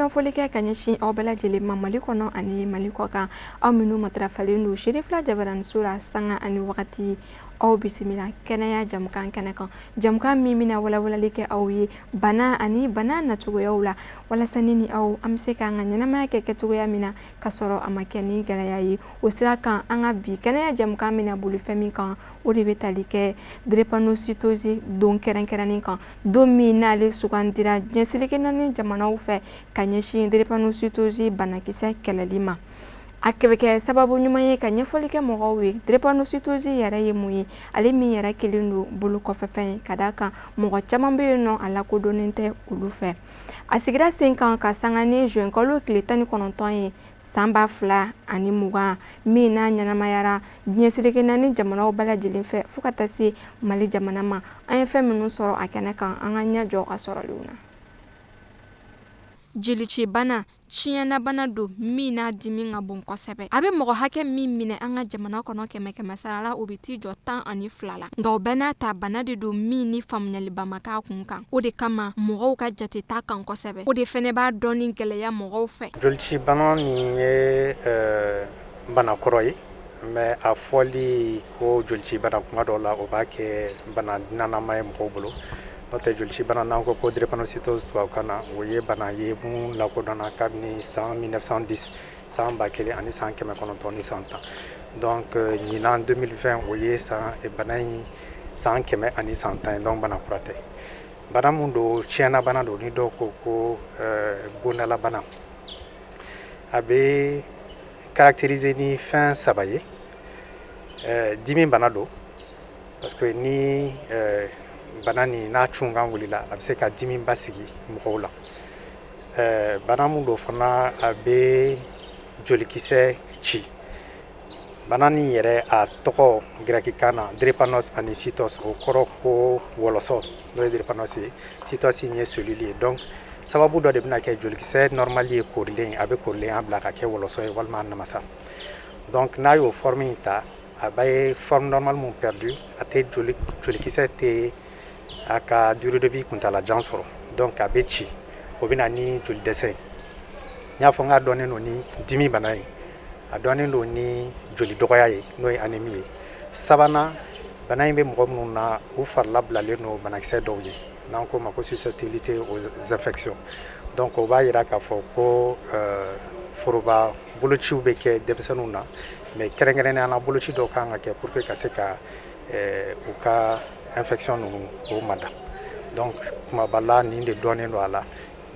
Foli kɛ ka ɲɛsin aw bɛɛ lajɛlen ma Mali kɔnɔ ani Mali kɔ kan, aw minnu matarafalen don Serifila Jabaraniso la sanga ani wagati. Aw bisimila kɛnɛya jamukan kɛnɛ kan, jamukan min bɛna walawalali kɛ aw ye bana ani bana nacogoyaw la, walasa ni ni aw an bɛ se k'an ka ɲɛnamaya kɛ kɛcogoya min na ka sɔrɔ a ma kɛ ni gɛlɛya ye. O sira kan, an ka bi kɛnɛya jamukan bɛna boli fɛn min kan, o de bɛ tali kɛ drépanocytose don kɛrɛnkɛrɛnnen kan, don min n'ale sugandira diɲɛ seleke naani jamanaw fɛ ka ɲɛsin drépanocytose banakisɛ kɛlɛli ma. A bɛ kɛ sababu ɲuman ye ka ɲɛfɔli kɛ mɔgɔw ye drépanocytose yɛrɛ ye mun ye, ale min yɛrɛ kelen don bolo kɔfɛfɛn ye, ka d'a kan mɔgɔ caman bɛ yen nɔ, a lakodɔnnen tɛ olu fɛ. A sigira sen kan ka sanga ni juin kalo tile 19 ye san 2020, min n'a ɲɛnamayara diɲɛ seleke naani jamanaw bɛɛ lajɛlen fɛ fo ka taa se Mali jamana ma. An ye fɛn minnu sɔrɔ a kɛnɛ kan, an ka ɲɛ jɔ a sɔrɔlenw na. Jolicibana tiɲɛnabana don min n'a dimi ka bon kosɛbɛ. A bɛ mɔgɔ hakɛ min minɛ an ka jamana kɔnɔ, kɛmɛ kɛmɛ sara la, o bɛ t'i jɔ 12 la. Nka o bɛɛ n'a ta, bana de don min ni faamuyaliba ma k'a kun kan. O de kama mɔgɔw ka jate t'a kan kosɛbɛ. O de fɛnɛ b'a dɔn gɛlɛya mɔgɔw fɛ. Jolicibana nin ye bana kɔrɔ ye, mais a fɔli ko jolicibana, kuma dɔw la o b'a kɛ bana dunanama ye mɔgɔw bolo. N'o tɛ, jolicibana, n'an ko ko drépanocytose tubabukan na, o ye bana ye mun lakodɔnna kabini san 1910, san 1910. Donc ɲinan 2020, o ye san bana in san 110 ye. Donc bana kura tɛ. Bana mun don, tiɲɛna bana don, ni dɔw ko ko bondalabana. A bɛ caractériser ni fɛn saba ye. Dimi bana don, parce que ni bana nin n'a cunkan wulila, a bɛ se ka dimi basigi mɔgɔw la. Bana mun don fana, a bɛ jolikisɛ ci. Bana nin yɛrɛ, a tɔgɔ gɛrɛkikan na drépano ani cytos, o kɔrɔ ko wɔlɔsɔ, n'o ye drépano ye, cytos ye cellule ye. Donc sababu dɔ de bɛna kɛ jolikisɛ normal ye korilen, a bɛ korilen bila ka kɛ wɔlɔsɔ ye walima namasa. Donc n'a y'o forme in ta, a bɛ forme normale mun perdu, a tɛ joli, jolikisɛ tɛ a ka durée de vie kuntala jan sɔrɔ. Donc a bɛ ci, o bɛ na ni joli dɛsɛ ye. N y'a fɔ n k'a dɔnnen don ni dimi bana ye, a dɔnnen don ni joli dɔgɔya ye, n'o ye anémie ye. Sabanan, bana in bɛ mɔgɔ minnu na, u farila bilalen don banakisɛ dɔw ye, n'an k'o ma ko susceptibilité aux infections. Donc o b'a yira k'a fɔ ko foroba bolociw bɛ kɛ denmisɛnninw na, mais kɛrɛnkɛrɛnnenya la boloci dɔw kan ka kɛ pour que ka se ka u ka infection ninnu k'o mada. Donc kumaba la, nin de dɔnnen don a la: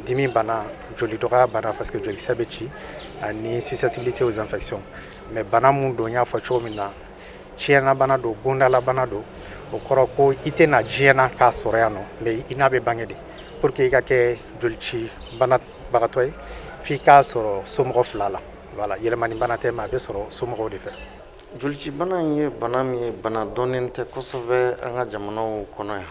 dimi bana, joli dɔgɔya bana parce que jolikisɛ bɛ ci, ani susceptibilité aux infections. Mais bana mun don, n y'a fɔ cogo min na, tiɲɛna bana don, bondala bana don. O kɔrɔ ko i tɛna diɲɛ na k'a sɔrɔ yan nɔ, mais i n'a bɛ bange de. Pour que i ka kɛ jolici banabagatɔ ye, f'i k'a sɔrɔ somɔgɔ fila la. Voilà, yɛlɛmani bana tɛ, mais a bɛ sɔrɔ somɔgɔw de fɛ. Jolicibana in ye bana min ye, bana dɔnnen tɛ kosɛbɛ an ka jamanaw kɔnɔ yan,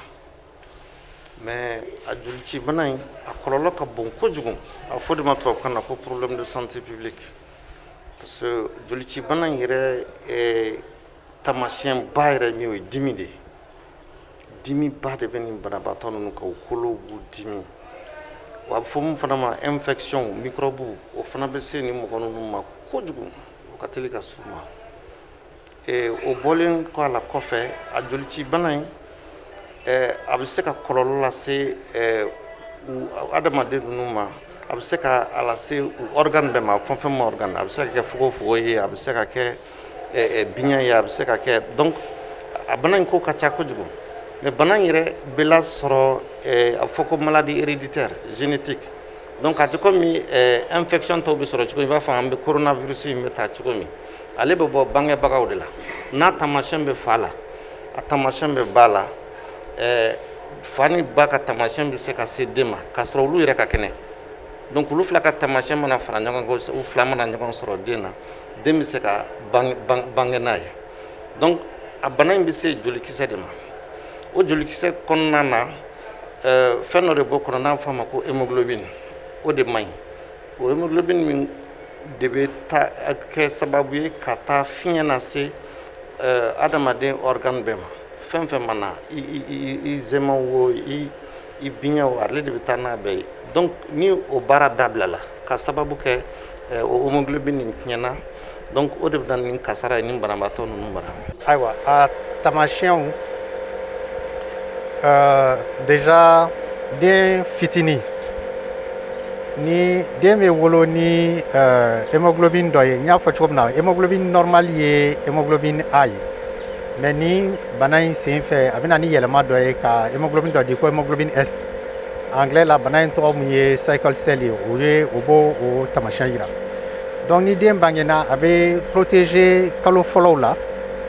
mais a jolicibana in, a kɔlɔlɔ ka bon kojugu. A fɔ de ma tubabukan na ko problème de santé publique, parce que jolicibana in yɛrɛ taamasiyɛnba yɛrɛ min, o ye dimi de ye. Dimiba de bɛ nin banabaatɔ ninnu kan, u kolow b'u dimi. Wa a bɛ fɔ min fana ma infection, microbe, o fana bɛ se nin mɔgɔ ninnu ma kojugu, o ka teli ka s'u ma. O bɔlen kɔ a la kɔfɛ, a jolicibana in, a bɛ se ka kɔlɔlɔ lase adamaden ninnu ma. A bɛ se ka a lase u organe bɛɛ ma, fɛn fɛn ma organe, a bɛ se ka kɛ fogofogo ye, a bɛ se ka kɛ biɲɛ ye, a bɛ se ka kɛ. Donc a bana in ko ka ca kojugu. Mais bana in yɛrɛ bɛ lasɔrɔ, a bɛ fɔ ko maladie héréditaire génétique. Donc a tɛ komi infection tɔw bɛ sɔrɔ cogo min, i b'a fɔ an bɛ coronavirus in bɛ ta cogo min. Ale bɛ bɔ bangebagaw de la. N'a taamasiyɛn bɛ fa la, a taamasiyɛn bɛ ba la. Fa ni ba ka taamasiyɛn bɛ se ka se den ma k'a sɔrɔ olu yɛrɛ ka kɛnɛ. Donc olu fila ka taamasiyɛn mana fara ɲɔgɔn kan, u fila mana ɲɔgɔn sɔrɔ den na, den bɛ se ka bange n'a ye. Donc a bana in bɛ se jolikisɛ de ma. O jolikisɛ kɔnɔna na, fɛn dɔ de b'o kɔnɔ n'a fɔ a ma ko hémoglobine. O de man ɲi. O hémoglobine min de bɛ taa kɛ sababu ye ka taa fiɲɛ lase adamaden organe bɛɛ ma, fɛn fɛn ma na, i zɛmɛw, wo i biɲɛw, ale de bɛ taa n'a bɛɛ ye. Donc ni o baara dabilala ka sababu kɛ o hémoglobine nin tiɲɛna, donc o de bɛ na ni kasara ye ni banabaatɔ ninnu bara. Ayiwa, a taamasiyɛnw, déjà den fitinin, ni den bɛ wolo ni hémoglobine dɔ ye, n y'a fɔ cogo min na, hémoglobine normale ye hémoglobine A ye, mais ni bana in sen fɛ, a bɛ na ni yɛlɛma dɔ ye ka hémoglobine dɔ di ko hémoglobine S. Anglais la, bana in tɔgɔ mun ye sickle cell ye, o ye o b'o o taamasiyɛn yira. Donc ni den bangena, a bɛ protéger kalo fɔlɔw la,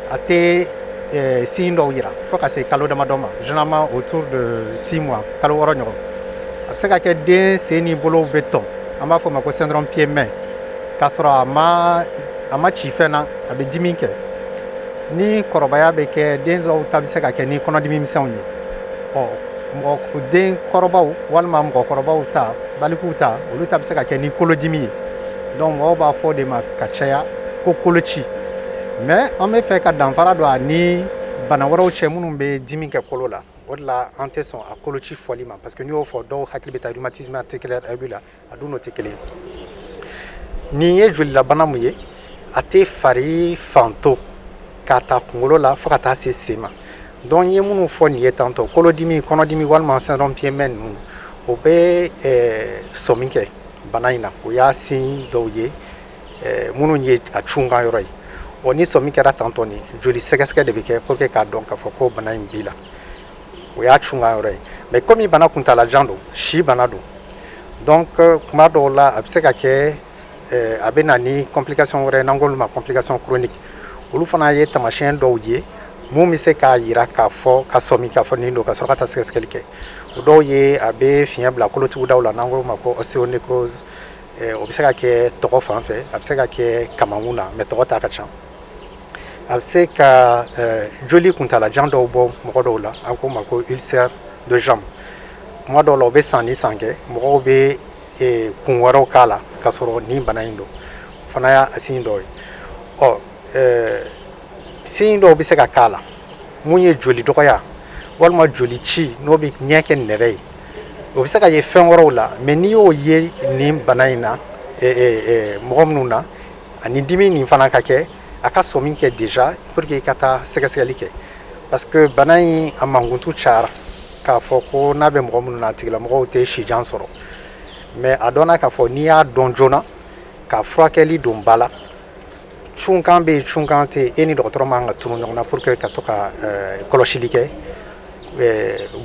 a tɛ signe dɔw yira fo ka se kalo damadɔ ma, généralement autour de 6 mois, kalo 6 ɲɔgɔn. A bɛ se ka kɛ den sen ni bolow bɛ tɔn, an b'a fɔ o ma ko syndrome pied main, k'a sɔrɔ a ma ci fɛn na, a bɛ dimi kɛ. Ni kɔrɔbaya bɛ kɛ, den dɔw ta bɛ se ka kɛ ni kɔnɔdimi misɛnw ye. Ɔ mɔgɔ den kɔrɔbaw walima mɔgɔkɔrɔbaw ta, balikuw ta, olu ta bɛ se ka kɛ ni kolodimi ye. Donc mɔgɔw b'a fɔ o de ma ka caya ko koloci. Mais an bɛ fɛ ka danfara don a ni bana wɛrɛw cɛ minnu bɛ dimi kɛ kolo la. O de la an tɛ sɔn a koloci fɔli ma, parce que n'i y'o fɔ, dɔw hakili bɛ taa rhumatisme articulaire aigu la. A dun n'o tɛ kelen ye. Nin ye jolilabana mun ye, a tɛ fari fan to k'a ta kunkolo la fo ka taa se sen ma. Donc n ye minnu fɔ nin ye tantôt, kolodimi, kɔnɔdimi walima syndrome pied main ninnu, o bɛ sɔmi kɛ bana in na. O y'a signe dɔw ye minnu ye a cunkan yɔrɔ ye. Ɔ ni sɔmi kɛra tantôt, nin joli sɛgɛsɛgɛ de bɛ kɛ pour que k'a dɔn k'a fɔ ko bana in b'i la. O y'a cunkan yɔrɔ ye. Mais komi bana kuntalajan don, si bana don, donc kuma dɔw la a bɛ se ka kɛ a bɛ na ni complication wɛrɛ, n'an k'olu ma complication chronique. Olu fana ye taamasiyɛn dɔw ye mun bɛ se k'a yira k'a fɔ ka sɔmi k'a fɔ nin don, ka sɔrɔ ka taa sɛgɛsɛgɛli kɛ. O dɔw ye a bɛ fiɲɛ bila kolotugudaw la, n'an k'o ma ko ostéonécrose. O bɛ se ka kɛ tɔgɔ fan fɛ, a bɛ se ka kɛ kamankun na, mais tɔgɔ ta ka ca. A bɛ se ka joli kuntalajan dɔw bɔ mɔgɔ dɔw la, an k'o ma ko ulcère de jambe. Kuma dɔw la, o bɛ san ni san kɛ, mɔgɔw bɛ kun wɛrɛw k'a la k'a sɔrɔ nin bana in don. O fana y'a signe dɔw ye. Ɔ signe dɔw bɛ se ka k'a la mun ye joli dɔgɔya walima joli ci, n'o bɛ ɲɛ kɛ nɛrɛ ye. O bɛ se ka ye fɛn wɛrɛw la, mais n'i y'o ye nin bana in na, mɔgɔ minnu na ani dimi nin fana ka kɛ, a ka sɔmi kɛ déjà pour que i ka taa sɛgɛsɛgɛli kɛ, parce que bana in a mankutu cayara k'a fɔ ko n'a bɛ mɔgɔ minnu na, a tigilamɔgɔw tɛ sijan sɔrɔ. Mais a dɔnna k'a fɔ n'i y'a dɔn joona ka furakɛli don ba la, cunkan bɛ yen, cunkan tɛ yen, e ni dɔgɔtɔrɔ man ka tunu ɲɔgɔn na pour que ka to ka kɔlɔsili kɛ,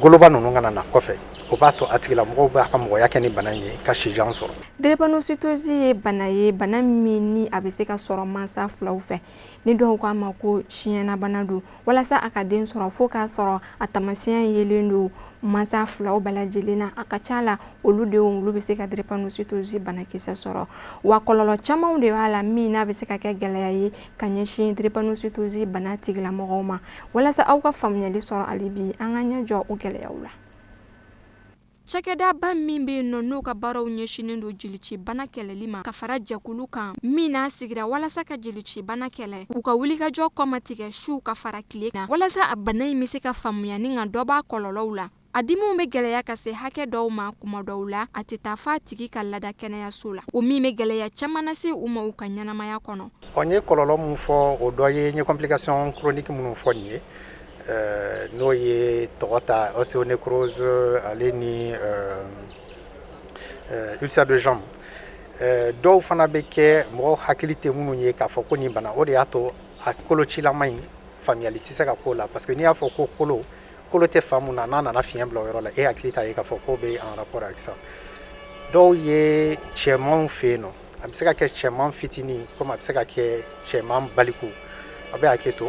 goloba ninnu kana na kɔfɛ. O b'a to a tigilamɔgɔw b'a ka mɔgɔya kɛ ni bana in ye ka sijan sɔrɔ. Drépanocytose ye bana ye, bana min ni a bɛ se ka sɔrɔ mansa filaw fɛ, ni dɔw k'a ma ko tiɲɛnabana don. Walasa a ka den sɔrɔ, fo k'a sɔrɔ a taamasiyɛn yelen don mansa filaw bɛɛ lajɛlen na. A ka ca la, olu denw, olu bɛ se ka drépanocytose banakisɛ sɔrɔ. Wa kɔlɔlɔ camanw de b'a la min n'a bɛ se ka kɛ gɛlɛya ye ka ɲɛsin drépanocytose bana tigilamɔgɔw ma. Walasa aw ka faamuyali sɔrɔ, hali bi an ka ɲɛ jɔ o gɛlɛyaw la. Cakɛdaba min bɛ yen nɔ, n'o ka baaraw ɲɛsinnen don jelicibana kɛlɛli ma, ka fara jɛkulu kan min n'a sigira walasa ka jelicibana kɛlɛ, u ka wulikajɔ kɔmatigɛ su ka fara tile kan walasa a bana in bɛ se ka faamuya ni ka dɔ b'a kɔlɔlɔw la. A dimiw bɛ gɛlɛya ka se hakɛ dɔw ma, kuma dɔw la a tɛ taa f'a tigi ka lada kɛnɛyaso la, o min bɛ gɛlɛya caman lase u ma u ka ɲɛnamaya kɔnɔ. Ɔ n ye kɔlɔlɔ mun fɔ, o dɔ ye n ye complication chronique minnu fɔ nin ye, n'o ye tɔgɔ ta ostéonécrose ale ni ulcère de jambe. Dɔw fana bɛ kɛ mɔgɔw hakili tɛ minnu ye k'a fɔ ko nin bana. O de y'a to a kolocilama in faamuyali tɛ se ka k'o la, parce que n'i y'a fɔ ko kolo kolo tɛ fan mun na, n'a nana fiɲɛ bila o yɔrɔ la, e hakili t'a ye k'a fɔ k'o bɛ en rapport avec ça. Dɔw ye cɛmanw fɛ yen nɔ, a bɛ se ka kɛ cɛman fitinin komi a bɛ se ka kɛ cɛman baliku, a bɛ hakɛ to.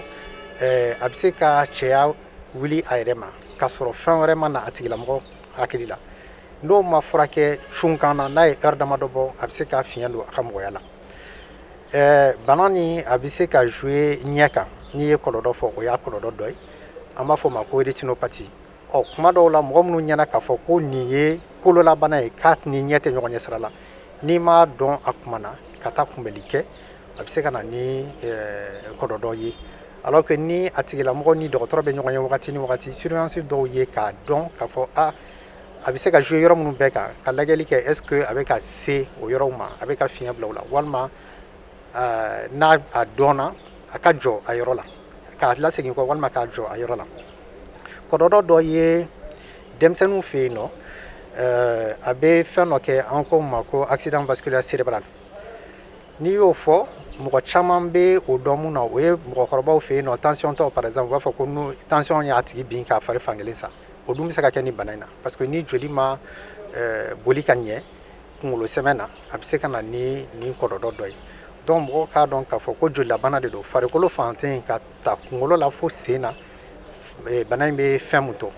A bɛ se ka cɛya wuli a yɛrɛ ma k'a sɔrɔ fɛn wɛrɛ ma na a tigilamɔgɔ hakili la. N'o ma furakɛ cunkan na, n'a ye heure damadɔ bɔ, a bɛ se ka fiɲɛ don a ka mɔgɔya la. Bana ni a bɛ se ka jouer ɲɛ kan. N'i ye kɔlɔlɔ fɔ, o y'a kɔlɔlɔ dɔ ye, an b'a fɔ o ma ko rétinopathie. Ɔ kuma dɔw la, mɔgɔ minnu ɲɛna k'a fɔ ko nin ye kololabana ye, k'a ni ɲɛ tɛ ɲɔgɔn ɲɛ sira la, n'i m'a dɔn a kuma na ka taa kunbɛli kɛ, a bɛ se ka na ni kɔlɔlɔ ye. Alors que ni a tigilamɔgɔ ni dɔgɔtɔrɔ bɛ ɲɔgɔn ye wagati ni wagati, surveillance dɔw ye k'a dɔn k'a fɔ a A bɛ se ka jouer yɔrɔ minnu bɛɛ kan, ka lajɛli kɛ, est ce que a bɛ ka se o yɔrɔw ma, a bɛ ka fiɲɛ bila o la, walima n'a a dɔnna, a ka jɔ a yɔrɔ la, k'a lasegin kɔ, walima k'a jɔ a yɔrɔ la. Kɔlɔlɔ dɔ ye denmisɛnninw fɛ yen nɔ, a bɛ fɛn dɔ kɛ, an ko ma ko accident vasculaire cérébral. N'i y'o fɔ, mɔgɔ caman bɛ o dɔn mun na, o ye mɔgɔkɔrɔbaw fɛ yen nɔ, tension tɔ par exemple, u b'a fɔ ko tension y'a tigi bin k'a fari fankelen sa. O dun bɛ se ka kɛ ni bana in na, parce que ni joli ma boli ka ɲɛ kunkolo sɛmɛ na, a bɛ se ka na ni nin kɔlɔlɔ dɔ ye. Donc mɔgɔw k'a dɔn k'a fɔ ko jolilabana de don, farikolo fan tɛ yen, ka ta kunkolo la fo sen na, bana in bɛ fɛn mun to.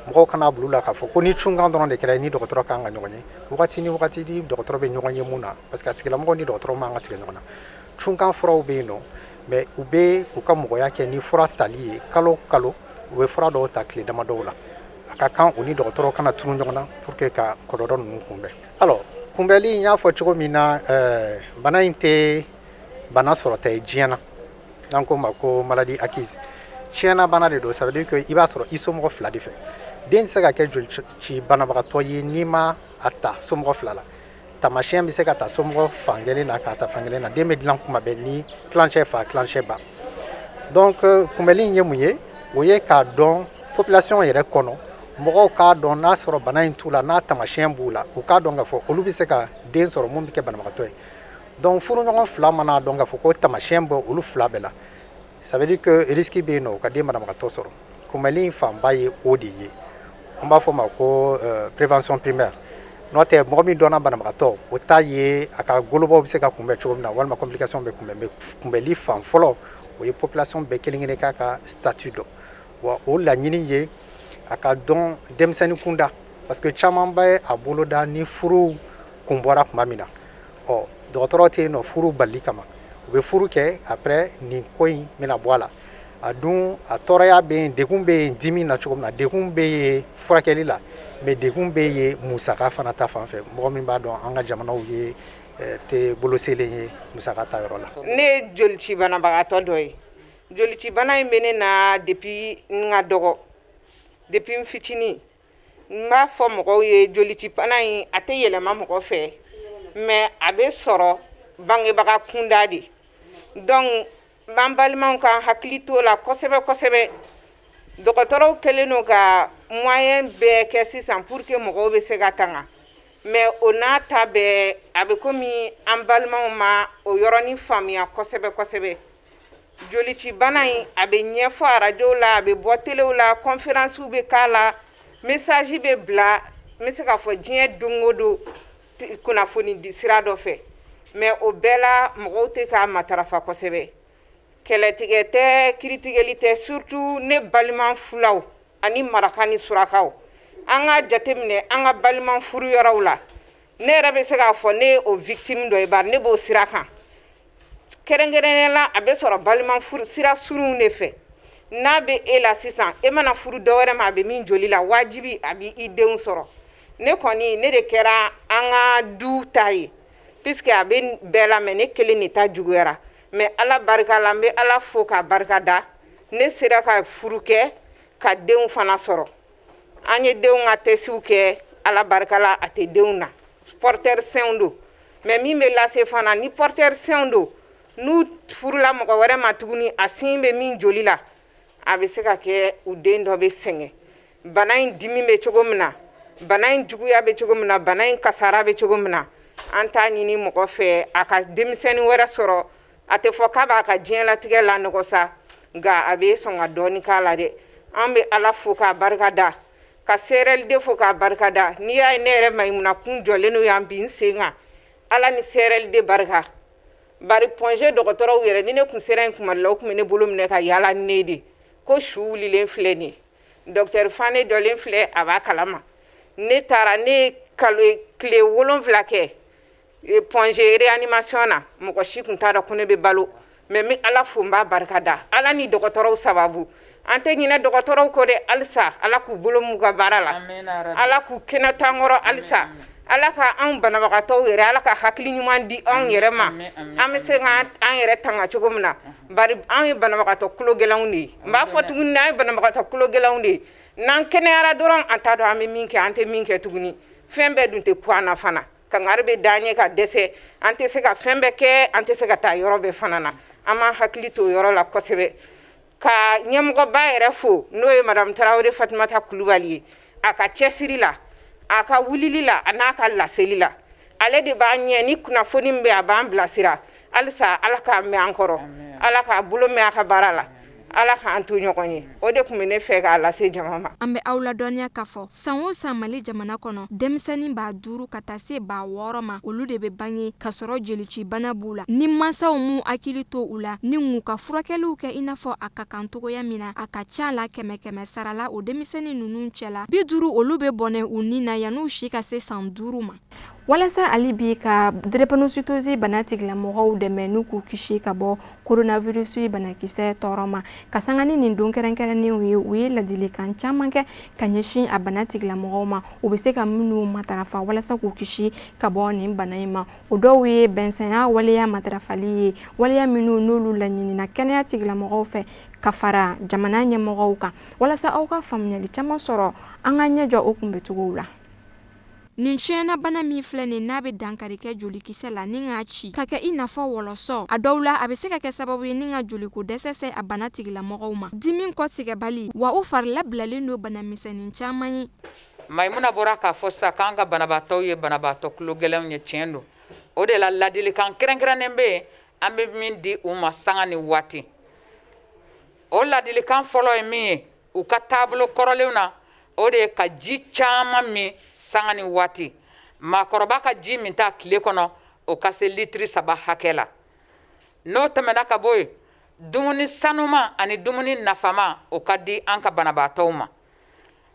Mɔgɔw kana bila u la k'a fɔ ko ni cunkan dɔrɔn de kɛra, ni dɔgɔtɔrɔ kan ka ɲɔgɔn ye wagati ni wagati, ni dɔgɔtɔrɔ bɛ ɲɔgɔn ye mun na, parce que a tigilamɔgɔ ni dɔgɔtɔrɔ man ka tigɛ ɲɔgɔn na. Cunkan furaw bɛ yen nɔ, mais u bɛ u ka mɔgɔya kɛ ni fura tali ye kalo kalo, u bɛ fura dɔw ta tile damadɔw la. A ka kan u ni dɔgɔtɔrɔ kana tunu ɲɔgɔn na pour que ka kɔlɔlɔ ninnu kunbɛn. Alors, kunbɛli, n y'a fɔ cogo min na, bana in tɛ bana sɔrɔta ye diɲɛ na, n'an ko ma ko maladie acquise. Tiɲɛna bana de don, ça veut dire que i b'a sɔrɔ i somɔgɔ fila de fɛ. Den tɛ se ka kɛ jolici banabagatɔ ye n'i ma a ta somɔgɔ fila la. Taamasiyɛn bɛ se ka ta somɔgɔ fan kelen na, k'a ta fan kelen na. Den bɛ dilan kuma bɛɛ ni tilancɛ fa, tilancɛ ba. Donc kunbɛli in ye mun ye? O ye k'a dɔn population yɛrɛ kɔnɔ, mɔgɔw k'a dɔn n'a sɔrɔ bana in t'u la, n'a taamasiyɛn b'u la, u k'a dɔn k'a fɔ olu bɛ se ka den sɔrɔ mun bɛ kɛ banabagatɔ ye. Donc furuɲɔgɔn fila mana dɔn k'a fɔ ko taamasiyɛn bɛ olu fila bɛɛ la, ça veut dire que risque bɛ yen nɔ u ka den banabagatɔ sɔrɔ. Kunbɛli in fanba ye o de ye, an b'a fɔ o ma ko prévention primaire. N'o tɛ, mɔgɔ min dɔnna banabagatɔ, o ta ye a ka golobaw bɛ se ka kunbɛn cogo min na, walima complication bɛ kunbɛn. Mais kunbɛli fan fɔlɔ, o ye population bɛɛ kelen kelen k'a ka statut dɔn. Wa o laɲini ye a ka dɔn denmisɛnnin kunda, parce que caman bɛ a boloda ni furu kun bɔra tuma min na. Ɔ, dɔgɔtɔrɔ tɛ yen nɔ furu balili kama, u bɛ furu kɛ, après nin ko in bɛna bɔ a la. A dun, a tɔɔrɔya bɛ yen, degun bɛ yen dimi na cogo min na, degun bɛ yen furakɛli la, mais degun bɛ yen musaka fana ta fan fɛ. Mɔgɔ min b'a dɔn, an ka jamanaw ye tɛ bolo selen ye musaka ta yɔrɔ la. Ne ye jolici banabagatɔ dɔ ye. Jolici bana in bɛ ne na depuis n ka dɔgɔ, depuis n fitinin. N b'a fɔ mɔgɔw ye, jolici bana in a tɛ yɛlɛma mɔgɔ fɛ, mais a bɛ sɔrɔ bangebaga kunda de. Donc an balimaw ka hakili t'o la kosɛbɛ kosɛbɛ. Dɔgɔtɔrɔw kɛlen don ka moyen bɛɛ kɛ sisan pour que mɔgɔw bɛ se ka tanga, mais o n'a ta bɛɛ, a bɛ komi an balimaw ma o yɔrɔnin faamuya kosɛbɛ kosɛbɛ. Jolici bana in, a bɛ ɲɛfɔ arajow la, a bɛ bɔ telew la, conférences bɛ k'a la, message bɛ bila, n bɛ se k'a fɔ diɲɛ don o don kunnafoni di sira dɔ fɛ, mais o bɛɛ la mɔgɔw tɛ k'a matarafa kosɛbɛ. Kɛlɛtigɛ tɛ, kiritigɛli tɛ, surtout ne balima fulaw ani maraka ni surakaw, an ka jateminɛ an ka balima furu yɔrɔw la. Ne yɛrɛ bɛ se k'a fɔ ne ye o victime dɔ ye, bari ne b'o sira kan. Kɛrɛnkɛrɛnnenya la, a bɛ sɔrɔ balima furu sira surunw de fɛ. N'a bɛ e la sisan, e mana furu dɔ wɛrɛ ma, a bɛ min joli la, wajibi a bɛ i denw sɔrɔ. Ne kɔni, ne de kɛra an ka du ta ye, puisque a bɛ bɛɛ la, mais ne kelen de ta juguyara. Mais Ala barika la, n bɛ Ala fo k'a barika da, ne sera ka furu kɛ ka denw fana sɔrɔ. An ye denw ka testiw kɛ, Ala barika la, a tɛ denw na, porteur sain don. Mais min bɛ lase fana, ni porteur sain don, n'u furula mɔgɔ wɛrɛ ma tuguni, a sin bɛ min joli la, a bɛ se ka kɛ u den dɔ bɛ sɛgɛn. Bana in dimi bɛ cogo min na, bana in juguya bɛ cogo min na, bana in kasara bɛ cogo min na, an t'a ɲini mɔgɔ fɛ a ka denmisɛnnin wɛrɛ sɔrɔ. A tɛ fɔ k'a b'a ka diɲɛlatigɛ lanɔgɔ sa, nka a bɛ sɔn ka dɔɔni k'a la dɛ. An bɛ Ala fo k'a barika da, ka CRLD fo k'a barika da. N'i y'a ye ne yɛrɛ Mayimuna kun jɔlen don yan bi n sen kan, Ala ni CRLD barika. Bari Point G dɔgɔtɔrɔw yɛrɛ, ni ne kun sera yen kuma dɔ la, u tun bɛ ne bolo minɛ ka yaala ni ne de ko su wulilen filɛ nin ye. Docteur Fane jɔlen filɛ, a b'a kalama. Ne taara, ne ye kalo tile 7 kɛ Point G réanimation na, mɔgɔ si tun t'a dɔn ko ne bɛ balo. Mais n bɛ Ala fo, n b'a barika da, Ala ni dɔgɔtɔrɔw sababu. An tɛ ɲinɛ dɔgɔtɔrɔw kɔ dɛ. Halisa Ala k'u bolo m'u ka baara la, Ala k'u kɛnɛ t'an kɔrɔ. Halisa Ala ka anw banabagatɔw yɛrɛ, Ala ka hakili ɲuman di anw yɛrɛ ma, an bɛ se ka an yɛrɛ tanga cogo min na. Bari anw ye banabagatɔ kulo gɛlɛnw de ye. N b'a fɔ tuguni, an ye banabagatɔ kulo gɛlɛnw de ye. N'an kɛnɛyara dɔrɔn, an t'a dɔn an bɛ min kɛ, an tɛ min kɛ tuguni. Fɛn bɛɛ dun tɛ ku an na fana. Kangari bɛ da an ye ka dɛsɛ, an tɛ se ka fɛn bɛɛ kɛ, an tɛ se ka taa yɔrɔ bɛɛ fana na. An b'an hakili to o yɔrɔ la kosɛbɛ, ka ɲɛmɔgɔba yɛrɛ fo, n'o ye Madame Tarawele Fatumata Kulubali ye, a ka cɛsiri la, a ka wulili la, a n'a ka laseli la. Ale de b'an ɲɛ ni kunnafoni min bɛ, a b'an bilasira. Halisa Ala k'a mɛn an kɔrɔ, Ala k'a bolo mɛn a ka baara la, Ala k'an to ɲɔgɔn ye. O de tun bɛ ne fɛ k'a lase jama ma. An bɛ aw ladɔnniya k'a fɔ, san o san, Mali jamana kɔnɔ, denmisɛnnin 5000 ka taa se 6000 ma, olu de bɛ bange ka sɔrɔ jelicibana b'u la. Ni mansaw m'u hakili to u la ni k'u ka furakɛliw kɛ i n'a fɔ a ka kan cogoya min na, a ka ca la, kɛmɛ kɛmɛ sara la, o denmisɛnnin ninnu cɛla 50, olu bɛ bɔnɛ u ni na yann'u si ka se san 5 ma. Walasa hali bi ka drépanocytose bana tigilamɔgɔw dɛmɛ n'u k'u kisi ka bɔ coronavirus banakisɛ tɔɔrɔ ma, ka sanga ni nin don kɛrɛnkɛrɛnnenw ye, u ye ladilikan caman kɛ ka ɲɛsin a bana tigilamɔgɔw ma, u bɛ se ka minnu matarafa walasa k'u kisi ka bɔ nin bana in ma. O dɔw ye bɛnsɛnya waleya matarafali ye, waleya minnu n'olu laɲinina kɛnɛya tigilamɔgɔw fɛ ka fara jamana ɲɛmɔgɔw kan. Walasa aw ka faamuyali caman sɔrɔ, an ka ɲɛ jɔ o kunbɛcogow la. Nin tiɲɛnabana min filɛ nin, n'a bɛ dankari kɛ jolikisɛ la ni k'a ci ka kɛ i n'a fɔ wɔlɔsɔ, a dɔw la a bɛ se ka kɛ sababu ye ni ka joliko dɛsɛ se a bana tigilamɔgɔw ma, dimi kɔtigɛbali, wa u fari labilalen don bana misɛnnin caman ye. Mayimuna bɔra k'a fɔ sisan k'an ka banabaatɔw ye banabaatɔ tulo gɛlɛnw ye. Tiɲɛ don. O de la, ladilikan kɛrɛnkɛrɛnnen bɛ yen an bɛ min di u ma sanga ni waati. O ladilikan fɔlɔ ye min ye u ka taabolo kɔrɔlenw na, o de ye ka ji caman min sanga ni waati. Maakɔrɔba ka ji min ta tile kɔnɔ, o ka se litiri 3 hakɛ la. N'o tɛmɛna ka bɔ yen, dumuni sanuma ani dumuni nafama, o ka di an ka banabaatɔw ma.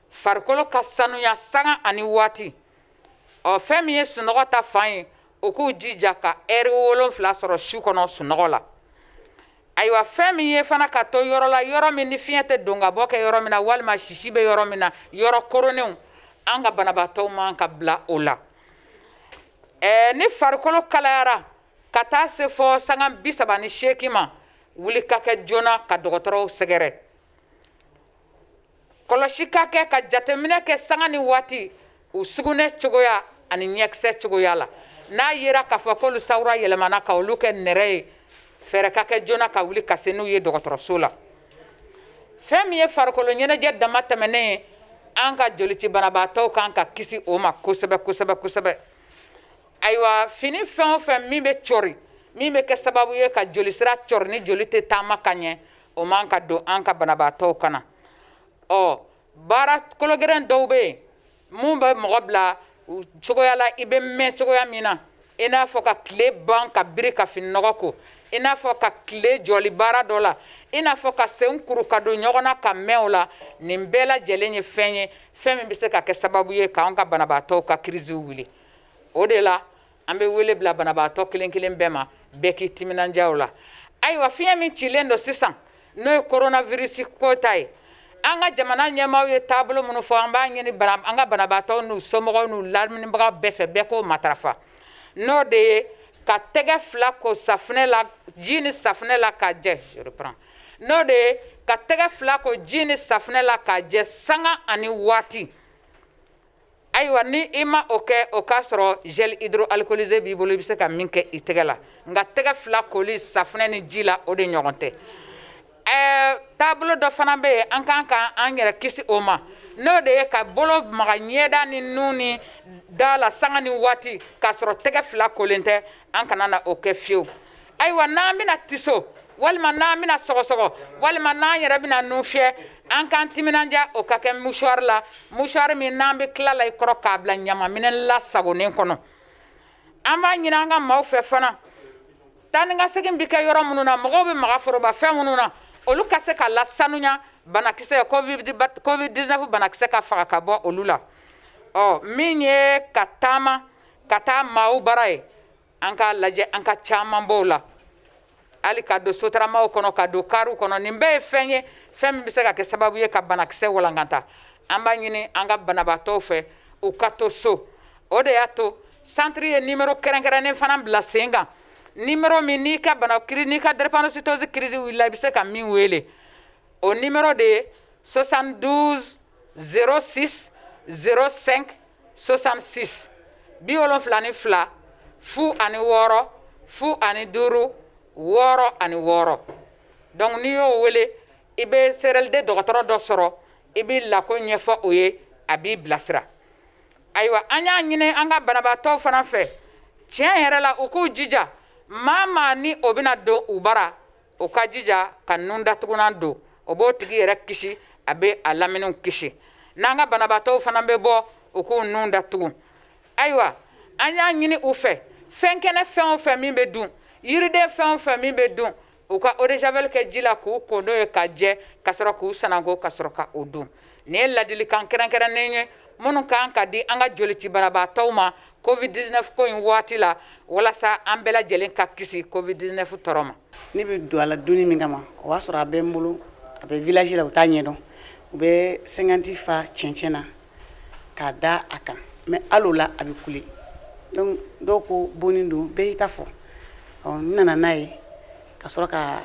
Farikolo ka sanuya sanga ani waati. Ɔ, fɛn min ye sunɔgɔ ta fan ye, u k'u jija ka ɛri 7 sɔrɔ su kɔnɔ sunɔgɔ la. Ayiwa, fɛn min ye fana ka to yɔrɔ la, yɔrɔ min ni fiɲɛ tɛ don ka bɔ kɛ yɔrɔ min na, walima sisi bɛ yɔrɔ min na, yɔrɔ koronnenw, an ka banabaatɔw man ka bila o la. Ni farikolo kalayara ka taa se fɔ sanga 38 ma, wuli ka kɛ joona ka dɔgɔtɔrɔw sɛgɛrɛ. Kɔlɔsi ka kɛ ka jateminɛ kɛ sanga ni waati u sugunɛ cogoya ani ɲɛkisɛ cogoya la. N'a yera k'a fɔ k'olu sawura yɛlɛmana ka olu kɛ nɛrɛ ye, fɛɛrɛ ka kɛ joona ka wuli ka se n'u ye dɔgɔtɔrɔso la. Fɛn min ye farikolo ɲɛnajɛ dama tɛmɛnen ye, an ka jolici banabaatɔw kan ka kisi o ma kosɛbɛ kosɛbɛ kosɛbɛ. Ayiwa, fini fɛn o fɛn min bɛ cɔri, min bɛ kɛ sababu ye ka jolisira cɔri ni joli tɛ taama ka ɲɛ, o man ka don an ka banabaatɔw kan na. Ɔ, baara kologɛrɛn dɔw bɛ yen mun bɛ mɔgɔ bila cogoya la i bɛ mɛn cogoya min na, i n'a fɔ ka tile ban ka biri ka fini nɔgɔ ko, i n'a fɔ ka tile jɔli baara dɔ la, i n'a fɔ ka sen kuru ka don ɲɔgɔn na ka mɛn o la. Nin bɛɛ lajɛlen ye fɛn ye, fɛn min bɛ se ka kɛ sababu ye k'an ka banabaatɔw ka kirisiw wuli. O de la, an bɛ wele bila banabaatɔ kelen kelen bɛɛ ma, bɛɛ k'i timinandiya o la. Ayiwa, fiɲɛ min cilen don sisan, n'o ye coronavirus ko ta ye, an ka jamana ɲɛmaaw ye taabolo minnu fɔ, an b'a ɲini an ka banabaatɔw n'u somɔgɔw n'u laminibagaw bɛɛ fɛ, bɛɛ k'o matarafa. N'o de ye ka tɛgɛ fila ko safunɛ la, ji ni safunɛ la ka jɛ. Je reprends. N'o de ye ka tɛgɛ fila ko ji ni safunɛ la ka jɛ sanga ani waati. Ayiwa, ni i ma o kɛ, o k'a sɔrɔ gel hydroalcoolisé b'i bolo, i bɛ se ka min kɛ i tɛgɛ la. Nka tɛgɛ fila koli safunɛ ni ji la, o de ɲɔgɔn tɛ. Taabolo dɔ fana bɛ yen an kan ka an yɛrɛ kisi o ma, n'o de ye ka bolo maga ɲɛda ni nun ni da la sanga ni waati k'a sɔrɔ tɛgɛ fila kolen tɛ. An kana na o kɛ fiyewu. Ayiwa, n'an bɛna tiso, walima n'an bɛna sɔgɔsɔgɔ, walima n'an yɛrɛ bɛna nun fiyɛ, an k'an timinandiya o ka kɛ mouchoir la, mouchoir min n'an bɛ tila la i kɔrɔ k'a bila ɲamaminɛn lasagonnen kɔnɔ. An b'a ɲini an ka maaw fɛ fana, taa ni ka segin bɛ kɛ yɔrɔ minnu na, mɔgɔw bɛ maga forobafɛn minnu na, olu ka se ka lasanuya, banakisɛ Covid 19 banakisɛ ka faga ka bɔ olu la. Ɔ, min ye ka taama ka taa maaw bara ye, an k'a lajɛ an ka caman b'o la, hali ka don sotaramaw kɔnɔ, ka don kariw kɔnɔ. Nin bɛɛ ye fɛn ye, fɛn min bɛ se ka kɛ sababu ye ka banakisɛ walankata. An b'a ɲini an ka banabaatɔw fɛ, u ka to so. O de y'a to santiri ye nimero kɛrɛnkɛrɛnnen fana bila sen kan, nimero min n'i ka bana, n'i ka drépanocytose crise wulila, i bɛ se ka min wele. O nimero de ye 72 06 05 66, 72 06 05 66. Donc n'i y'o wele, i bɛ CRLD dɔgɔtɔrɔ dɔ sɔrɔ, i b'i lako ɲɛfɔ o ye, a b'i bilasira. Ayiwa, an y'a ɲini an ka banabaatɔw fana fɛ, tiɲɛ yɛrɛ la, u k'u jija, maa maa ni o bɛna don u bara, u ka jija ka nun datugulan don. O b'o tigi yɛrɛ kisi, a bɛ a laminiw kisi. N'an ka banabaatɔw fana bɛ bɔ, u k'u nun datugu. Ayiwa, an y'a ɲini u fɛ, fɛn kɛnɛ fɛn o fɛn min bɛ dun, yiriden fɛn o fɛn min bɛ dun, u ka eau de javel kɛ ji la k'u ko n'o ye ka jɛ, ka sɔrɔ k'u sananko, ka sɔrɔ ka o dun. Nin ye ladilikan kɛrɛnkɛrɛnnen ye minnu kan ka di an ka jolici banabaatɔw ma Covid 19 ko in waati la, walasa an bɛɛ lajɛlen ka kisi Covid 19 tɔɔrɔ ma. Ne bɛ don a la donni min kama, o b'a sɔrɔ a bɛ n bolo, a bɛ village la, u t'a ɲɛdɔn. U bɛ 50 fa cɛncɛn na k'a da a kan, mais hali o la a bɛ kule. Donc dɔw ko bonni don, bɛɛ y'i ta fɔ. Ɔ, n nana n'a ye ka sɔrɔ ka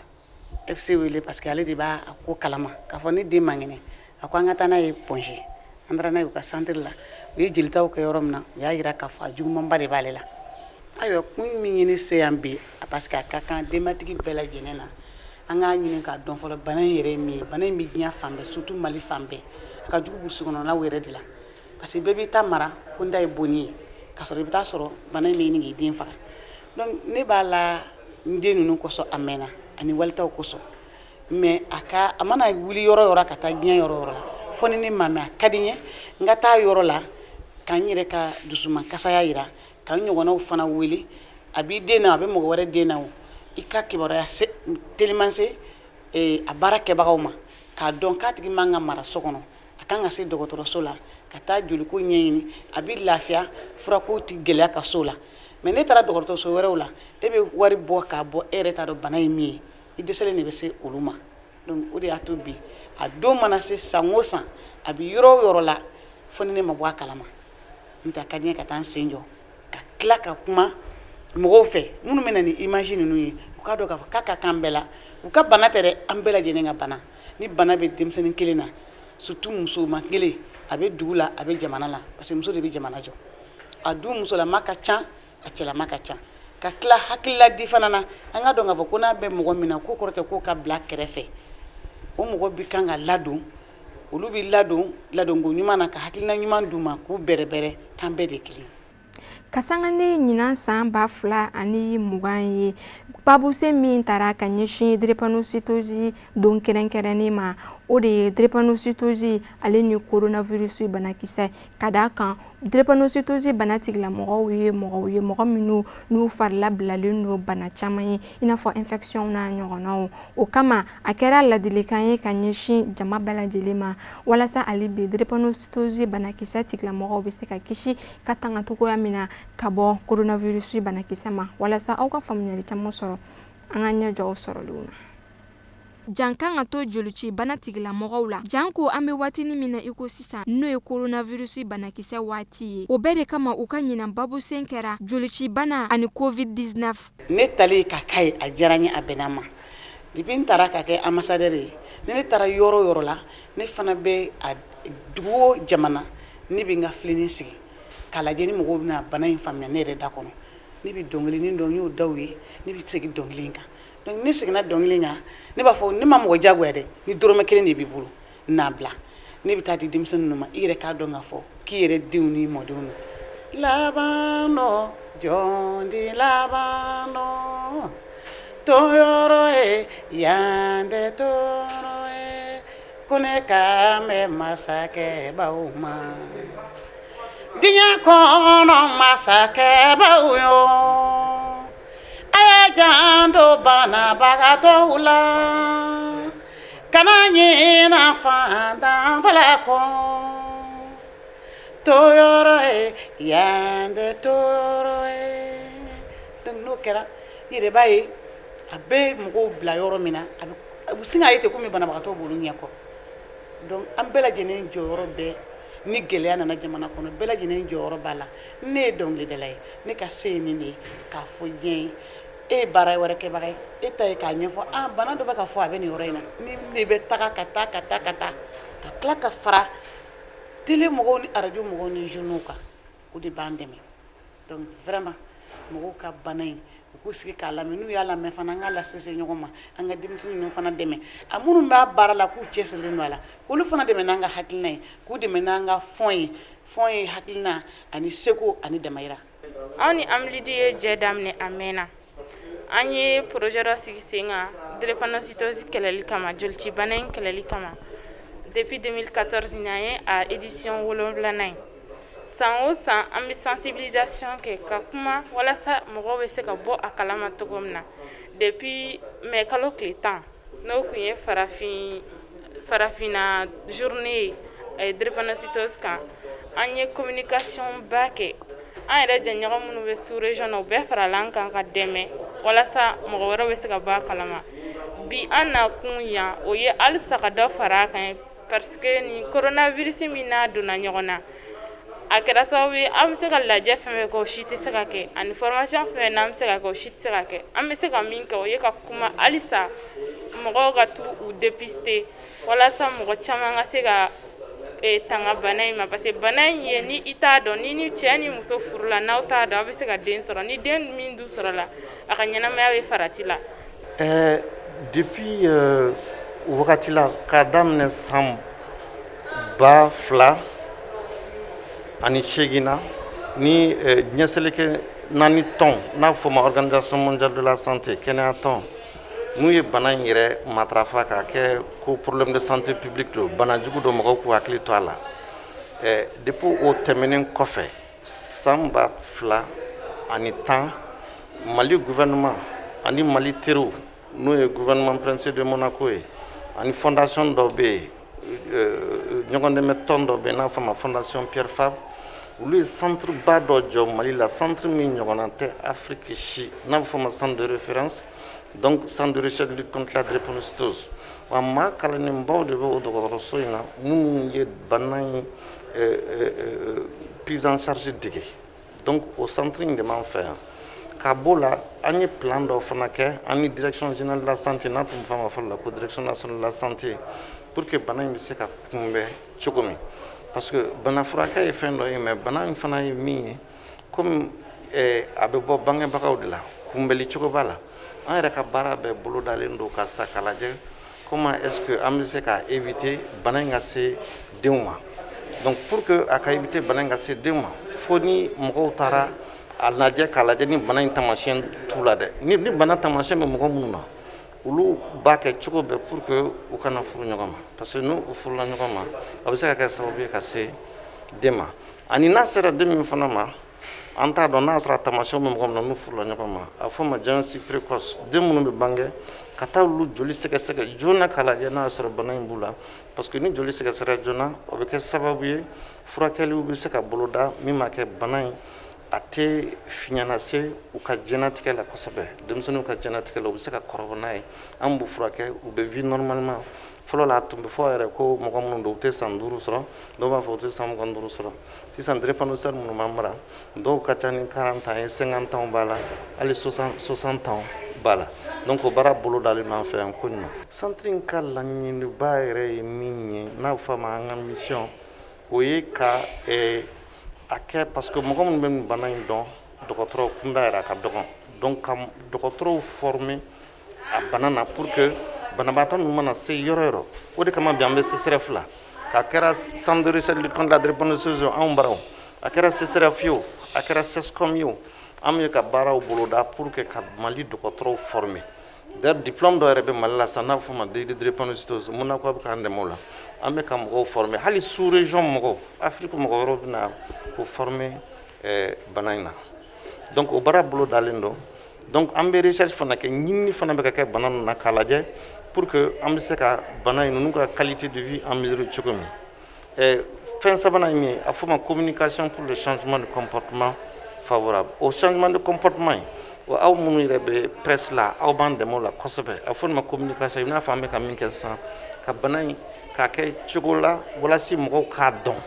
FC wele, parce que ale de b'a ko kalama, k'a fɔ ne den man kɛnɛ. A ko an ka taa n'a ye Point G. An taara n'a ye u ka centre la, u ye jelitaw kɛ yɔrɔ min na, u y'a jira k'a fɔ a jugumanba de b'ale la. Ayiwa, kun min ye ne se yan bi, parce que a ka kan denbatigi bɛɛ lajɛlen na, an k'a ɲini k'a dɔn fɔlɔ bana in yɛrɛ ye min ye. Bana in bɛ diɲɛ fan bɛɛ, surtout Mali fan bɛɛ. A ka jugu burusi kɔnɔnaw yɛrɛ de la, parce que bɛɛ b'i ta mara ko n ta ye bonni ye, k'a sɔrɔ i bɛ taa sɔrɔ bana in bɛ ɲini k'i den faga. Donc ne b'a la n den ninnu kosɔn, a mɛnna ani walitaw kosɔn, mais a ka a mana wuli yɔrɔ yɔrɔ ka taa diɲɛ yɔrɔ yɔrɔ la, fo ni ne ma mɛn, a ka di n ye n ka taa yɔrɔ la ka n yɛrɛ ka dusuman kasaya yira, ka n ɲɔgɔnnaw fana wele. A b'i den na, a bɛ mɔgɔ wɛrɛ den na, o i ka kibaruya se teliman se a baara kɛbagaw ma, k'a dɔn k'a tigi man ka mara so kɔnɔ, a kan ka se dɔgɔtɔrɔso la ka taa joliko ɲɛɲini, a bɛ lafiya, furako tɛ gɛlɛya ka so la. Mais ne taara dɔgɔtɔrɔso wɛrɛw la, e bɛ wari bɔ k'a bɔ, e yɛrɛ t'a dɔn bana ye min ye, i dɛsɛlen de bɛ se olu ma. Donc o de y'a to bi, a don mana se san o san, a bɛ yɔrɔ o yɔrɔ la, fo ni ne ma bɔ a kalama. N tɛ, a ka di n ye ka taa n sen jɔ ka tila ka kuma mɔgɔw fɛ minnu bɛ na ni image ninnu ye, u k'a dɔn k'a fɔ k'a ka kan bɛɛ la. U ka bana tɛ dɛ, an bɛɛ lajɛlen ka bana. Ni bana bɛ denmisɛnnin kelen na, surtout musoman kelen, a bɛ dugu la, a bɛ jamana la, parce que muso de bɛ jamana jɔ. A du musolama ka ca, a cɛlama ka ca. Ka tila hakilila di fana na, an ka dɔn k'a fɔ ko n'a bɛ mɔgɔ min na, k'o kɔrɔ tɛ k'o ka bila kɛrɛfɛ. O mɔgɔ bɛ kan ka ladon, olu bɛ ladon ladonko ɲuman na, ka hakilina ɲuman d'u ma, k'u bɛrɛbɛrɛ k'an bɛɛ de kelen. Ka sanga ni ɲinan san 2020 ye, babusen min tara ka ɲɛsin drépanocytose don kɛrɛnkɛrɛnnen ma, o de ye drépanocytose ale ni coronavirus banakisɛ. Ka d'a kan, drépanocytose bana tigilamɔgɔw ye mɔgɔw ye, mɔgɔ minnu n'u farila bilalen don bana caman ye, i n'a fɔ infection n'a ɲɔgɔnnaw. O kama, a kɛra ladilikan ye ka ɲɛsin jama bɛɛ lajɛlen ma, walasa hali bi drépanocytose banakisɛ tigilamɔgɔw bɛ se ka kisi ka tanga cogoya min na ka bɔ coronavirus banakisɛ ma. Walasa aw ka faamuyali caman sɔrɔ, an ka ɲɛ jɔ aw sɔrɔlenw na. Jan kan ka to jolici bana tigilamɔgɔw la, janko an bɛ waatinin min na i ko sisan, n'o ye coronavirus banakisɛ waati ye. O bɛɛ de kama, u ka ɲinan babusen kɛra jolici bana ani Covid-19. Ne talen ka k'a ye, a diyara n ye, a bɛnna n ma. Depuis n taara ka kɛ ambassadeur ye, ni ne taara yɔrɔ o yɔrɔ la, ne fana bɛ a dugu o jamana, ne bɛ n ka filenin sigi k'a lajɛ ni mɔgɔw bɛna bana in faamuya ne yɛrɛ da kɔnɔ. Ne bɛ dɔnkilinin dɔn, n y'o da u ye, ne bɛ segin dɔnkili in kan. Donc ne seginna dɔnkili kan, ne b'a fɔ ne ma mɔgɔ diyagoya dɛ, ni dɔrɔmɛ kelen de b'i bolo, n'a bila, ne bɛ taa di denmisɛnnin ninnu ma. I yɛrɛ k'a dɔn k'a fɔ k'i yɛrɛ denw ni mɔdenw don. Laban dɔ jɔn di laban dɔ tɔyɔrɔ ye yan tɛ tɔɔrɔ ye, ko ne ka mɛn masakɛbaw ma, diɲɛ kɔnɔ masakɛbaw yo, a y'a janto banabagatɔw la, kana ɲina fantan fila kɔ, tɔyɔrɔ ye yan tɛ tɔɔrɔ ye. Donc n'o kɛra, i yɛrɛ b'a ye a bɛ mɔgɔw bila yɔrɔ min na, a bɛ sin k'a ye ten komi banabagatɔ b'olu ɲɛkɔrɔ. Donc an bɛɛ lajɛlen jɔyɔrɔ bɛ, ni gɛlɛya nana jamana kɔnɔ, bɛɛ lajɛlen jɔyɔrɔ b'a la. Ne ye dɔnkilidala ye, ne ka se ye nin de ye k'a fɔ diɲɛ ye. E ye baara wɛrɛ kɛbaga ye, e ta ye k'a ɲɛfɔ, ah, bana dɔ bɛ ka fɔ, a bɛ nin yɔrɔ in na. Ni ne bɛ taga ka taa ka taa ka taa ka tila ka fara Télé mɔgɔw ni arajo mɔgɔw ni journaux kan, o de b'an dɛmɛ. Donc vraiment, mɔgɔw ka bana in, u k'u sigi k'a lamɛn. N'u y'a lamɛn fana, an k'a lase ɲɔgɔn ma. An ka denmisɛnnin ninnu fana dɛmɛ, a minnu b'a baara la, k'u cɛsirilen don a la, k'olu fana dɛmɛ n'an ka hakilina ye, k'u dɛmɛ n'an ka fonds ye. Fonds ye hakilina ani seko ani damayira. Anw ni Amlidi ye jɛ daminɛ a mɛnna. An ye projet dɔ sigi sen kan drépanocytose kɛlɛli kama, jolicibana in kɛlɛli kama, depuis 2014. Nin ye a édition 7nan ye. San o san, an bɛ sensibilisation kɛ ka kuma walasa mɔgɔw bɛ se ka bɔ a kalama cogo min na. Depuis mai kalo tile 10, n'o tun ye farafinna journée ye drépanocytose kan, an ye communication ba kɛ. An yɛrɛ jɛɲɔgɔn minnu bɛ sous région na, u bɛɛ farala an kan ka dɛmɛ walasa mɔgɔ wɛrɛw bɛ se ka bɔ a kalama. Bi, an nakun yan, o ye halisa ka dɔ fara a kan, parce que nin coronavirus min n'a donna ɲɔgɔn na, a kɛra sababu ye an bɛ se ka lajɛ fɛn fɛn kɛ, o si tɛ se ka kɛ, ani formation fɛn fɛn n'an bɛ se ka kɛ, o si tɛ se ka kɛ. An bɛ se ka min kɛ, o ye ka kuma halisa mɔgɔw ka t'u u dépister walasa mɔgɔ caman ka se ka tanga bana in ma, parce que bana in ye, ni i t'a dɔn, ni cɛ ni muso furula, n'aw t'a dɔn, aw bɛ se ka den sɔrɔ. Ni den min dun sɔrɔla, a ka ɲɛnamaya bɛ farati la. Depuis wagati la, k'a daminɛ san 2008 na, ni diɲɛ seleke naani tɔn n'a fɔ ma Organisation mondiale de la santé, kɛnɛya tɔn, n'u ye bana in yɛrɛ matarafa k'a kɛ ko problème de santé publique don, bana jugu don, mɔgɔw k'u hakili to a la. Depuis o tɛmɛnen kɔfɛ, san 2010, Mali gouvernement ani Mali teriw, n'o ye gouvernement Prince de Monaco ye, ani fondation dɔ bɛ yen, ɲɔgɔn dɛmɛ tɔn dɔ bɛ yen n'a fɔ ma Fondation Pierre Fabre, olu ye centre ba dɔ jɔ Mali la, centre min ɲɔgɔnna tɛ Afrique si, n'a bɛ fɔ ma centre de référence, donc centre de recherche lutte contre la drépanocytose. Wa maa kalannenbaw de bɛ o dɔgɔtɔrɔso in na, minnu ye bana in prise en charge dege. Donc o centre in de b'an fɛ yan. Ka b'o la, an ye plan dɔ fana kɛ, an ni Direction générale de la santé, n'a tun bɛ fɔ a ma fɔlɔ la ko Direction nationale de la santé, pour que bana in bɛ se ka kunbɛn cogo min, parce que bana furakɛ ye fɛn dɔ ye, mais bana in fana ye min ye, komi a bɛ bɔ bangebagaw de la, kunbɛli cogo b'a la. An yɛrɛ ka baara bɛɛ bolodalen don ka sa k'a lajɛ comment est-ce que an bɛ se ka éviter bana in ka se denw ma. Donc pour que a ka éviter bana in ka se denw ma, fo ni mɔgɔw taara a lajɛ, k'a lajɛ ni bana in taamasiyɛn t'u la dɛ. Ni bana taamasiyɛn bɛ mɔgɔ minnu na, olu b'a kɛ cogo bɛɛ pour que u kana furu ɲɔgɔn ma, parce que n'u furula ɲɔgɔn ma, a bɛ se ka kɛ sababu ye ka se den ma. Ani n'a sera den min fana ma, an t'a dɔn n'a sɔrɔ a taamasiyɛnw bɛ mɔgɔ min na, n'u furula ɲɔgɔn ma, a fɔ ma diagnostic précoce, den minnu bɛ bange, ka taa olu joli sɛgɛsɛgɛ joona k'a lajɛ n'a y'a sɔrɔ bana in b'u la, parce que ni joli sɛgɛsɛgɛ joona, o bɛ kɛ sababu ye furakɛliw bɛ se ka boloda min ma kɛ bana in a tɛ fiɲɛ lase u ka diɲɛnatigɛ la kosɛbɛ. Denmisɛnninw ka diɲɛnatigɛ la, u bɛ se ka kɔrɔbɔ n'a ye, an b'u furakɛ, u bɛ vivre normalement. Fɔlɔ la, a tun bɛ fɔ yɛrɛ ko mɔgɔ minnu don, u tɛ san 5 sɔrɔ, dɔw b'a fɔ u tɛ san 25 sɔrɔ. Sisan, drépanocytaire minnu b'an bara, dɔw ka ca ni 40 ans ye, 50 ans b'a la, hali 60 ans b'a la. Donc o baara bolo dalen b'an fɛ yan koɲuman. Centre in ka laɲiniba yɛrɛ ye min ye, n'a bɛ fɔ a ma an ka mission, o ye ka a kɛ, parce que mɔgɔ minnu bɛ nin bana in dɔn dɔgɔtɔrɔ kunda yɛrɛ, a ka dɔgɔn. Donc ka dɔgɔtɔrɔw former a bana na pour que banabaatɔ ninnu mana se yɔrɔ yɔrɔ. O de kama bi an bɛ CSRéf la, k'a kɛra centre de recherche lutte contre la drépanocytose anw bara o, a kɛra CSRéf ye o, a kɛra CSCOM ye o, an bɛ ka baaraw boloda pour que ka Mali dɔgɔtɔrɔw former. D'ailleurs, diplôme dɔ yɛrɛ bɛ Mali la sisan n'a bɛ fɔ o ma DD drépanocytose. Monaco bɛ k'an dɛmɛ o la. An bɛ ka mɔgɔw former, hali sous région mɔgɔw, Afrique mɔgɔ wɛrɛw bɛ na k'o former bana in na. Donc o baara bolo dalen don. Donc an bɛ recherche fana kɛ, ɲinini fana bɛ ka kɛ bana ninnu na k'a lajɛ pour que an bɛ se ka bana in ninnu ka qualité de vie améliorer cogo min. Fɛn sabanan ye min ye, a fɔ ma communication pour le changement de comportement favorable. O changement de comportement in o, aw minnu yɛrɛ bɛ presse la, aw b'an dɛmɛ o la kosɛbɛ. A fɔ nin ma communication, i n'a fɔ an bɛ ka min kɛ sisan, ka bana in k'a kɛ cogo la walasa mɔgɔw k'a dɔn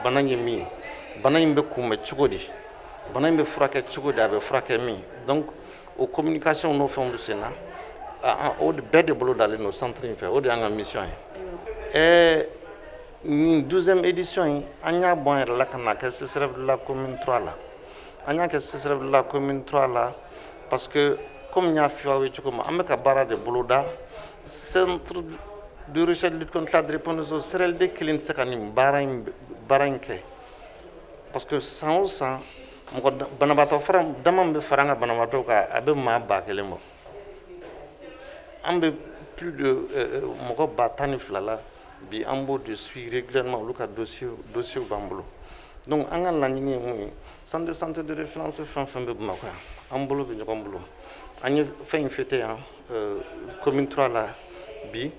bana in ye min ye, bana in bɛ kunbɛn cogo di, bana in bɛ furakɛ cogo di, a bɛ furakɛ min. Donc o communication n'o fɛnw bɛ sen na, o bɛɛ de bolo dalen don centre in fɛ. O de y'an ka mission ye. Nin 12e édition in, an y'a bɔ an yɛrɛ la ka na kɛ CSRéf de la commune 3 la. An y'a kɛ CSRéf de la commune 3 la parce que, comme n y'a fɔ aw ye cogo min, an bɛ ka baara de boloda. Centre de recherche lutte contre la drépanocytose, CRLD kelen tɛ se ka nin baara in kɛ, parce que san o san, mɔgɔ banabaatɔ fara dama min bɛ fara an ka banabaatɔw kan, a bɛ maa 1000 bɔ. An bɛ plus de mɔgɔ 12,000 la bi, an b'o de suit régulièrement, olu ka dossier b'an bolo. Donc an ka laɲini ye mun ye? Centre de santé de référence fɛn fɛn bɛ Bamakɔ yan, an bolo bɛ ɲɔgɔn bolo. An ye fɛn in fêté yan commune 3 la bi.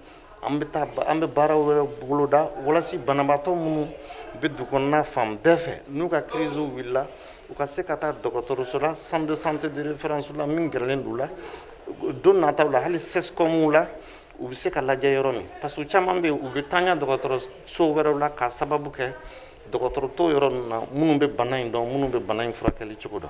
An bɛ taa, an bɛ baara wɛrɛ boloda walasa banabaatɔ minnu bɛ dugu kɔnɔna fan bɛɛ fɛ, n'u ka crise wulila, u ka se ka taa dɔgɔtɔrɔso la, centre de santé de référence la min gɛrɛlen don u la. Don nataw la, hali CSCOM la, u bɛ se ka lajɛ yɔrɔ min, parce que caman bɛ yen, u bɛ taa ɲɛ dɔgɔtɔrɔso wɛrɛw la k'a sababu kɛ dɔgɔtɔrɔ t'o yɔrɔ ninnu na minnu bɛ bana in dɔn, minnu bɛ bana in furakɛli cogo dɔn.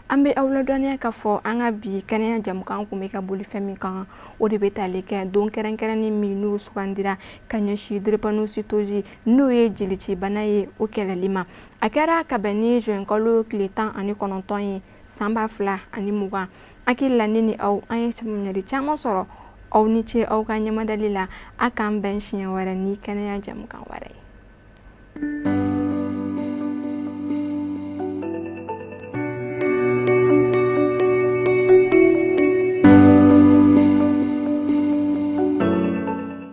An bɛ aw ladɔnniya k'a fɔ an ka bi kɛnɛya jamukan kun bɛ ka boli fɛn min kan, o de bɛ tali kɛ don kɛrɛnkɛrɛnnin min n'o sugandira ka ɲɛsin drépanocytose, n'o ye jelicibana ye, o kɛlɛli ma. A kɛra ka bɛn ni juin kalo tile 19 ye, san 2020. Hakili la, ne ni aw, an ye faamuyali caman sɔrɔ. Aw ni ce aw ka ɲɛmadali la. A k'an bɛn siɲɛ wɛrɛ ni kɛnɛya jamukan wɛrɛ ye.